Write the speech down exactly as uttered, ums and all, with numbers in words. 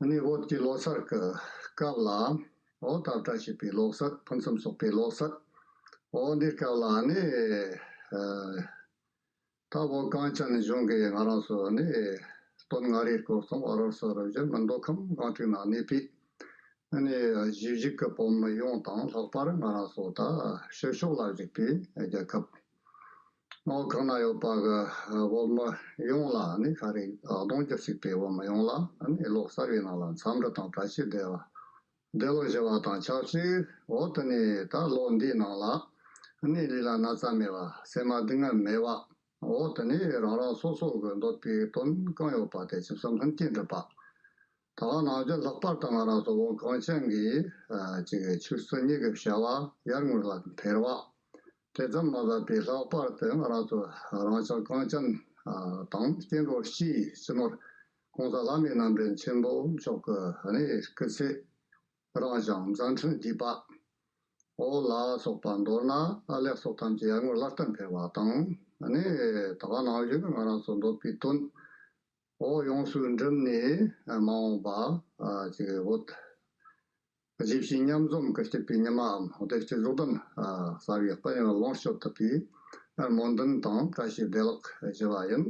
ནི་བོད་ཀྱི་ལོ་གསར་གྱི་སྐབས་ལ། འོ་ད་བཀྲ་ཤིས་པའི་ལོ་གསར། ཕུན་སུམ་ཚོགས་པའི་ལོ་གསར། འོ་འདིའི་སྐབས་ལ་ནི་ཨ་ད་བོད་གངས་ཅན་གཞུང་གིས་ང་རང་ཚོ་ནི་སྟོད་མངའ་རིས་སྐོར་གསུམ། བར་རོལ་སོག་རིམ་བཞིན། མདོ་ཁམས་སྒང་དྲུག་ན་གནས་པའི་ནི་གཞིས་བཞུགས་ཀྱི་བོད་མི་ཡོངས་དང་། ལྷག་པར་ང་རང་ཚོ་ད་ཕྱི་ཕྱོགས་ལ་བཞུགས་པའི་རྒྱལ་ཁབ། འོ་གང་ན་ཡོད་པ་གི་བོད་མི་ཡོངས་ལ་ནི། ཤ་རུས་གདོང་རྒྱུད་གཅིག་པའི་བོད་མི་ཡོངས་ལ་ནི་ལོ་གསར་བའི་ནང་ལ་འཚམས་འདྲི་དང་བཀྲ་ཤིས་བདེ་བ། བདེ་ལེགས་ཞུ་བ་དང་ཆབས་ཅིག་འོ་དེ་ནས་ད་ལོ་འདིའི་ནང་ལ་ནི་ལུས་ལ་ན་ཚ་མེད་པ། སེམས་ལ་སྡུག་བསྔལ་མེད་པ། འོ་དེ་ནས་རང་རང་སོ་སོ་གི་འདོད་པའི་དོན་གང་ཡོད་པ་དེ་ཆུད་ཟོས་ལྷུན་གྱིས་འགྲུབ་པ། ད་ག་ནང་བཞིན་ལྷག་པར་དུ་ང་རང་ཚོ་བོད་གངས་ཅན་གྱི་ཨ་ཅིག་ཆོས་སྲིད་གཉིས་ཀྱི་བྱ་བ་ཡར་ངོའི་ལམ་འཕེལ་བ། དེ་ཙམ་མ་ཟད་པའི་ལྷག་པར་དུ་ང་རང་ཚོ་རང་ཅག་གངས་ཅན་ཨ་དང་སྐྱེ་འགྲོ་སྤྱིའི་སྤྱི་ནོར་༸གོང་ས་ལྷ་མིའི་རྣམ་འདྲེན་ཆེན་པོ་མཆོག་གི་ནི་སྐུ་ཚེ་རིང་ཞིང་མཛད་འཕྲིན་རྒྱས་པ། འོ་ལ་སོགས་པ་མདོར་ན་ཨ་ལེགས་ཚོགས་ཐམས་ཅད་ཡར་ངོའི་ལམ་དུ་འཕེལ་བ་དང་། ནི་ད་ག་ནང་བཞིན་ང་རང་ཚོ་འདོད་པའི་དོན་འོ་ཡོངས་སུ་འགྲུབ་ནས་མ་འོངས་པ་ཨ་ཅིག་བོད་གཞིས་བྱེས་མཉམ་འཛོམས་ཀྱི་སྐྱིད་པའི་ཉི་མའམ་བདེ་སྐྱིད་རྫོགས་ལྡན་ཨ་གསར་བའི་དཔལ་ཡོན་ལོངས་སྤྱོད་ཐུབ་པའི་སྨོན་འདུན་དང་བཀྲ་ཤིས་བདེ་ལེགས་ཞུ་བ་ཡིན།